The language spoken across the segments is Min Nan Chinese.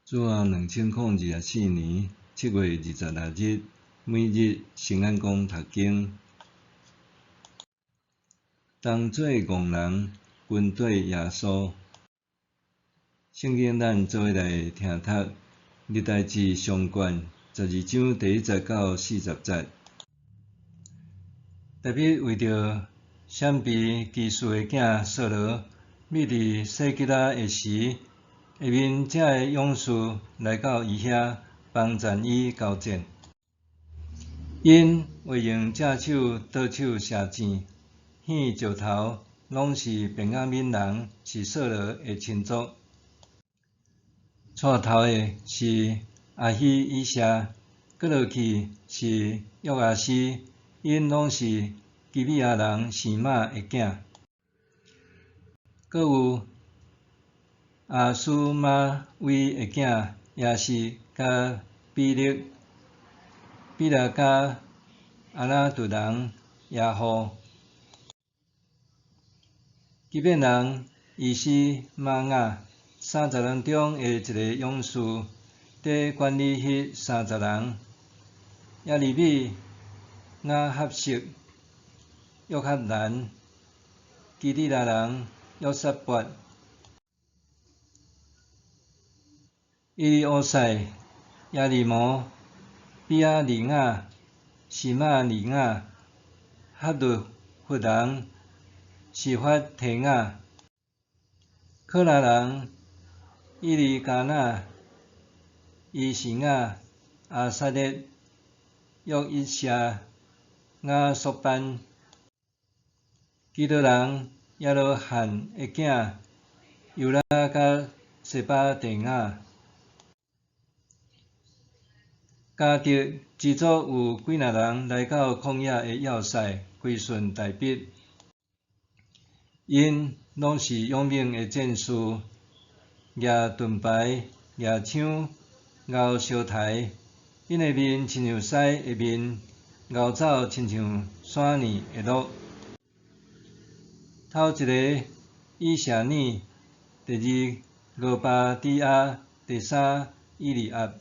主後2024年7月26日，每日聖安講讀經，當做戇人跟綴耶穌。聖經咱做伙來聽讀，歷代志上卷12章第1節到40節。大衛為著閃避基士的囝掃羅，覕佇細基拉的時，下面這个勇士來到伊遐，幫贊伊交戰。𪜶會用正手、倒手射箭、掷石頭，攏是便雅憫人，是掃羅的親族。帶頭的是亞希以謝，閣落去是約阿施，𪜶攏是基比亞人示瑪的囝。閣有亞斯瑪威的囝，也是佮比勒、比拉加、亞拿突人耶戶、基遍人以斯瑪雅，三十人中的一个勇士，佇管理彼三十人。耶利米、雅哈悉、約哈難、基利拉人約撒拔、以利烏賽、耶利摩、比亞利雅、示瑪利雅、哈律弗人示法提雅、可拉人以利加拿、伊示雅、亞撒列、約一謝、雅索班、基多人耶羅罕的囝猶拉佮西巴第雅。迦得支族有幾若人來到曠野的要塞歸順大衛，𪜶攏是勇猛的戰士，舉盾牌、舉槍、熬燒台，𪜶的面親像獅的面，𠢕走親像山澇的鹿。頭一个以謝爾，第二俄巴底亞，第三以利押。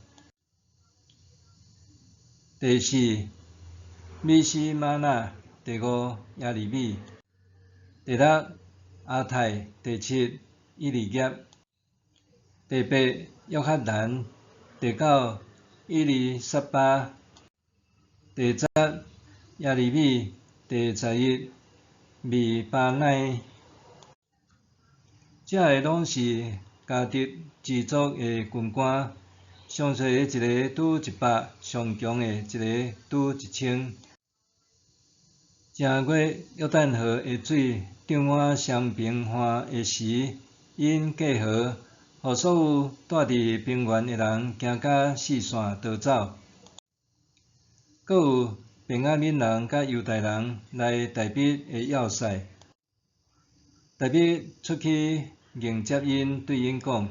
第四米斯瑪那，第五耶利米，第六阿泰，第七以利押，第八約哈難，第九以利撒巴，第十耶利米，第11米巴乃。這个攏是迦得支族的軍官。上細的一个拄100，上強的一个拄1000。正月約旦河的水漲滿雙爿岸的時，𪜶過河，予所有蹛佇平原的人驚甲四散逃走。閣有便雅憫人佮猶大人來大衛的要塞，大衛出去迎接𪜶，對𪜶講：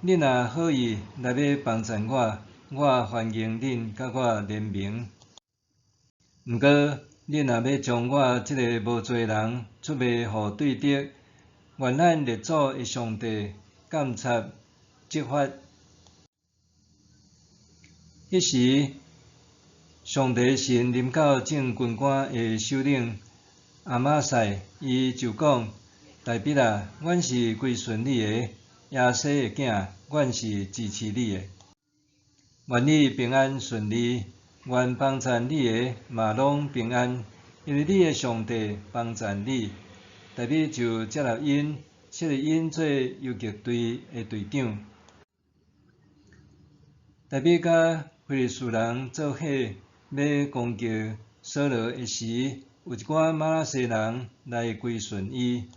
恁若好意來欲幫贊我，我歡迎恁佮我聯盟。毋過，恁若欲將我這个無罪人出賣予對敵，願咱列祖的上帝監察執法。彼時，上帝神臨到眾軍官的首領亞瑪撒，伊就講：大衛啊，阮是歸順你的。耶西的囝，阮是支持你的。願你平安順利，願幫贊你的嘛攏平安，因為你的上帝幫贊你。大衛就接納𪜶，設立𪜶做游擊隊的隊長。大衛佮非利士人做伙欲攻擊掃羅的時，有一寡瑪拿西人來歸順伊。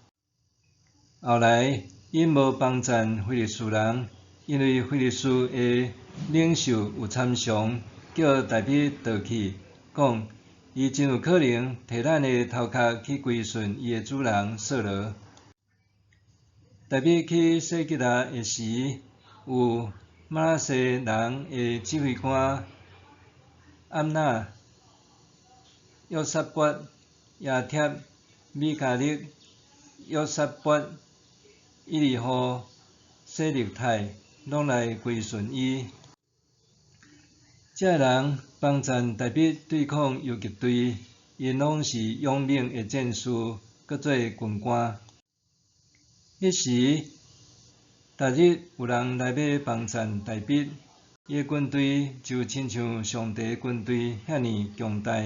後來，𪜶無幫贊非利士人，因為非利士的領袖有參詳，叫大衛倒去，講伊真有可能提咱的頭殼去歸順伊的主人掃羅。大衛去細基拉的時，有瑪拿西人的指揮官暗納、約撒拔、耶帖、米迦勒、約撒拔、以利戶、洗勒太、攏來歸順伊。這个人幫贊大衛對抗游擊隊，𪜶攏是勇猛的戰士，閣做軍官。彼時，逐日有人來欲幫贊大衛，伊的軍隊就親像上帝的軍隊遐爾強大。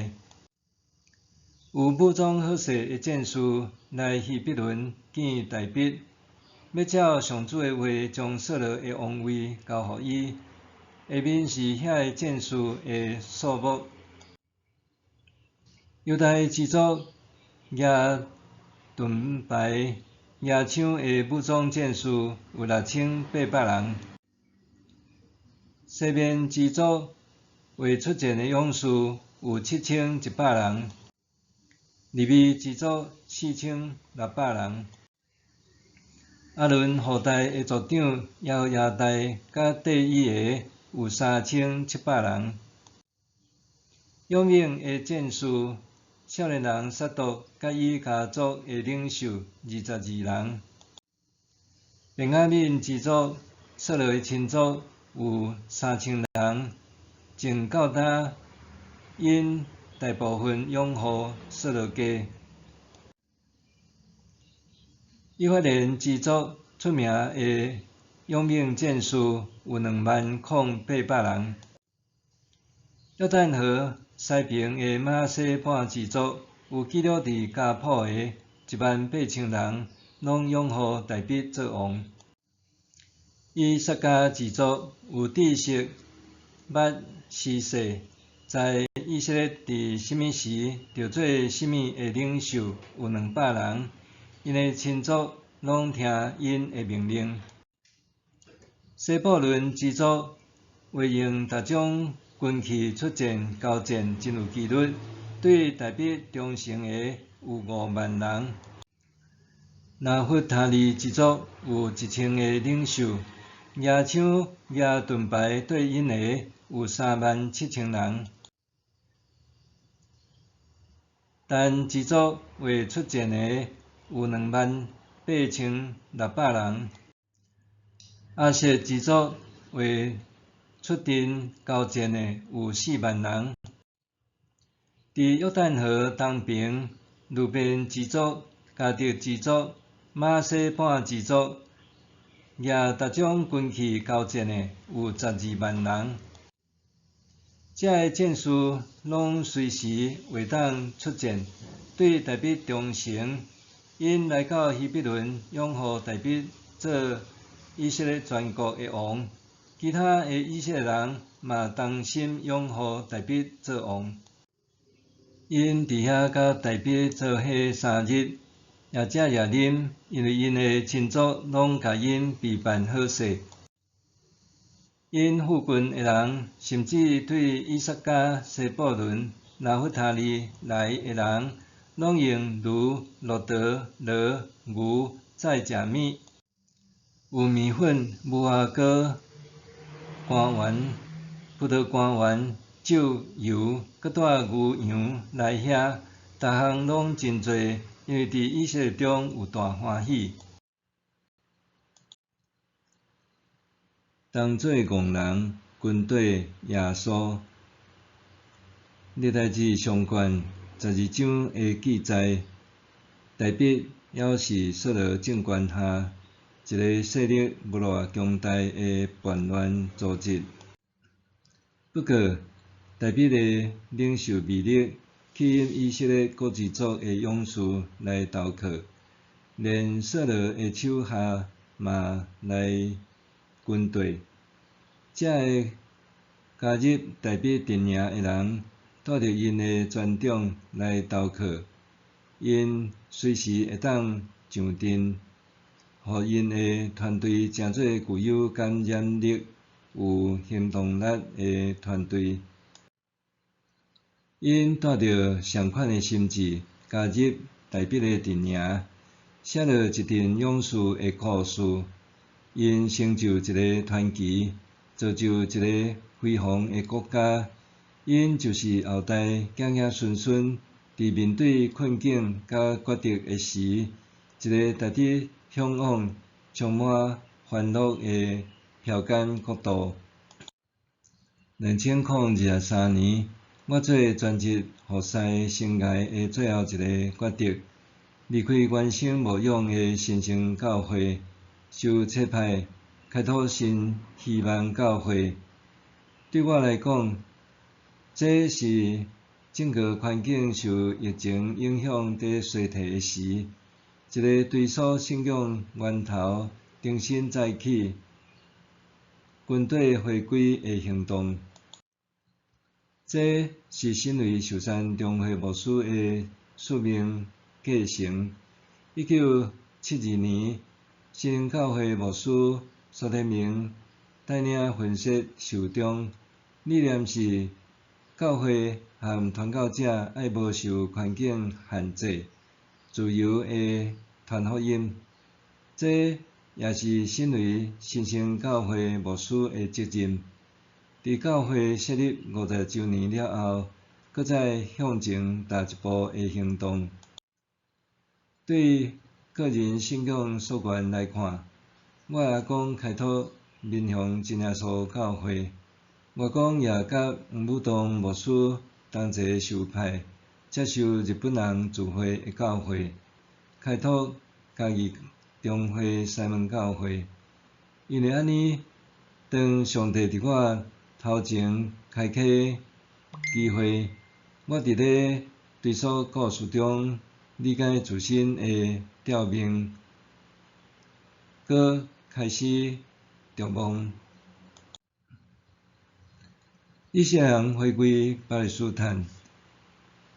有武裝好勢的戰士來希伯崙見大衛，欲照上主的話將掃羅的王位交予伊。下面是遐个戰士的數目：猶大支族舉盾牌、舉槍的武裝戰士有6800人；西緬支族會出戰的勇士有7100人；利未支族4600人。亞倫後代的族長耶何耶大佮綴伊的有3700人。勇猛的戰士，少年人撒督佮伊家族的領袖22人。便雅憫支族掃羅的親族有3000人，直到今𪜶大部分擁護掃羅家。以法蓮支族出名的勇猛戰士有20,800人。約旦河西爿的瑪拿西半支族有記錄佇家譜的18,000人，攏擁護大衛做王。以薩迦支族有知識、捌時勢，知以色列佇啥物時著做啥物的領袖有200人，𪜶的親族攏聽𪜶的命令。西布倫支族會用逐種軍器出戰交戰，真有紀律，對大衛忠誠的有5萬人。拿弗他利支族有1000个領袖，舉槍舉盾牌綴𪜶的有3萬7千人。但支族會出戰的有28,600人。亞設支族會出陣交戰的有4萬人。佇約旦河東爿，流便支族、迦得支族、瑪拿西半支族，舉逐種軍器交戰的有12萬人。這个戰士攏隨時會當出戰，對大衛忠誠。𪜶來到希伯崙，擁護大衛做以色列全國的王。其他的以色列人嘛同心擁護大衛做王。𪜶佇遐佮大衛做伙3日，也食也啉，因為𪜶的親族攏共𪜶備辦好勢。𪜶附近的人，甚至對以薩迦、西布倫、拿弗他利來的人，攏用驢、駱駝、驢、牛載食物，有麵粉、無花果乾丸、葡萄乾丸、酒、油，閣帶牛羊來遐，逐項攏真濟，因為佇以色列中有大歡喜。當做戇人，軍隊耶穌。歷代志上卷12章的記載，大衛猶是掃羅政權下一个勢力無偌強大的叛亂組織。不過，大衛的領袖魅力吸引以色列各支族的勇士來投靠，連掃羅的手下嘛來跟綴。這个加入大衛陣營的人，帶著𪜶的權長來投靠，𪜶隨時會當上陣，予𪜶的團隊成做具有感染力、有行動力的團隊。𪜶帶著仝款的心志，加入大衛的陣營，寫落一陣勇士的故事。𪜶成就一个傳奇，造就一个輝煌的國家。𪜶就是後代子子孫孫，佇面對困境佮抉擇的時，一个值得嚮往、充滿歡樂的飄趕國度。2023年，我做全職服侍生涯的最後一个決定，離開原先牧養的新生教會，受差派開拓新希望教會。對我來講，這是整个環境受疫情影響佇衰退的時，一个追溯信仰源頭、重新再起、軍隊回歸的行動。這是身為壽山中會牧師的使命繼承。1972年，新興教會牧師蘇天明帶領分設壽中，理念是教會和傳教者愛無受環境限制，自由的傳福音。這也是身為新興教會牧師的責任。佇教會設立50週年了後，閣再向前踏一步的行動。對個人信仰溯源來看，我阿公開拓民雄真耶穌教會，外公也佮黃武棟牧師同齊受派，接受日本人自費的教誨，開拓嘉義中會西門教會。因為按呢，當上帝佇我頭前開啟機會，我佇咧追溯故事中理解自身的召命，閣開始逐夢。以色列人回歸巴勒斯坦，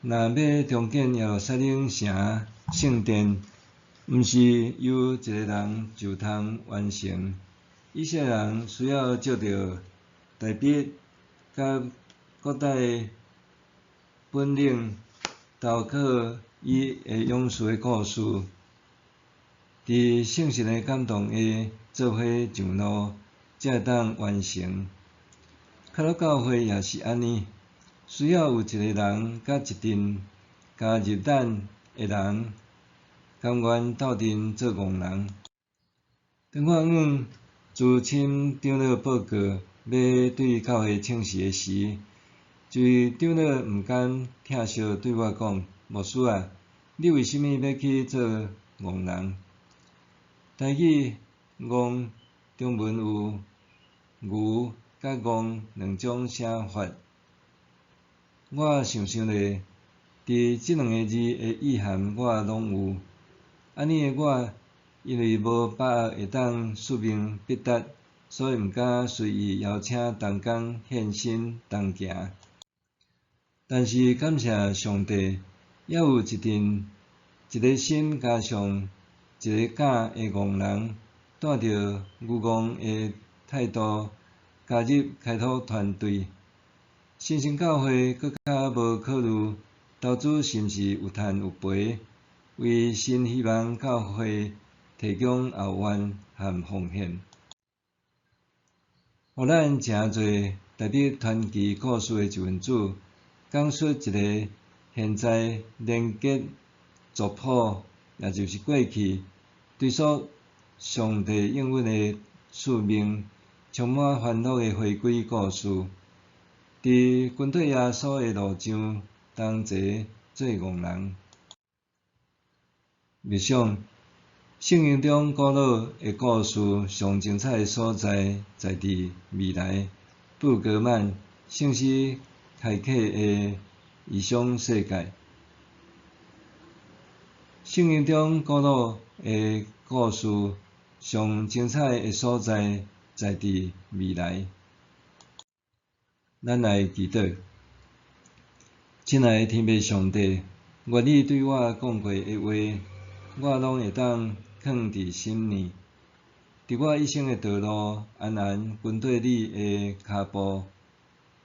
若欲重建耶路撒冷城聖殿，毋是由一个人就通完成。以色列人需要藉著大衛佮各代本領投靠伊的勇士的故事，佇聖神的感動下做伙上路，才會當完成。較早教會也是按呢，需要有一个人佮一陣加入咱的人，甘願鬥陣做戇人。當我向資深長老報告欲對教會請辭的時，一位長老毋甘疼惜對我講：牧師啊，你為啥物欲去做戇人？台語戇中文有牛佮戇兩種寫法。我想想咧，佇這兩个字的意涵我攏有。按呢的我，因為無把握會當使命必達，所以毋敢隨意邀請同工獻身同行。但是感謝上帝，猶有一陣一个心加上一个膽的戇人，帶著牛戇的態度加入開拓團隊。新生教會閣較無考慮投資是毋是有趁有賠，為新希望教會提供後援和奉獻。予咱誠濟台北傳奇故事的一份子，講述一个現在連結族譜，也就是過去追溯上帝應允的使命，充滿歡樂的回歸故事。佇跟綴耶穌的路上，同齊做戇人。默想聖經中古老的故事上精彩的所在，在佇未來布格曼聖詩開啟的異想世界。聖經中古老的故事上精彩的所在，在佇未來。咱來祈禱，親愛的天父上帝，願你對我講過的話，我攏會當囥佇心內。佇我一生的道路，安然跟綴你的跤步，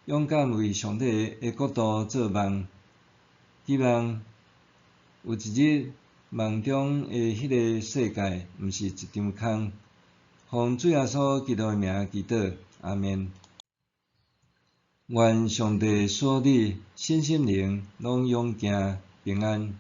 勇敢為上帝的國度做夢。希望有一日，夢中的彼个世界，毋是一場空。奉主耶穌基督的名祈禱，阿們。願上帝賜予你身心靈攏勇健平安。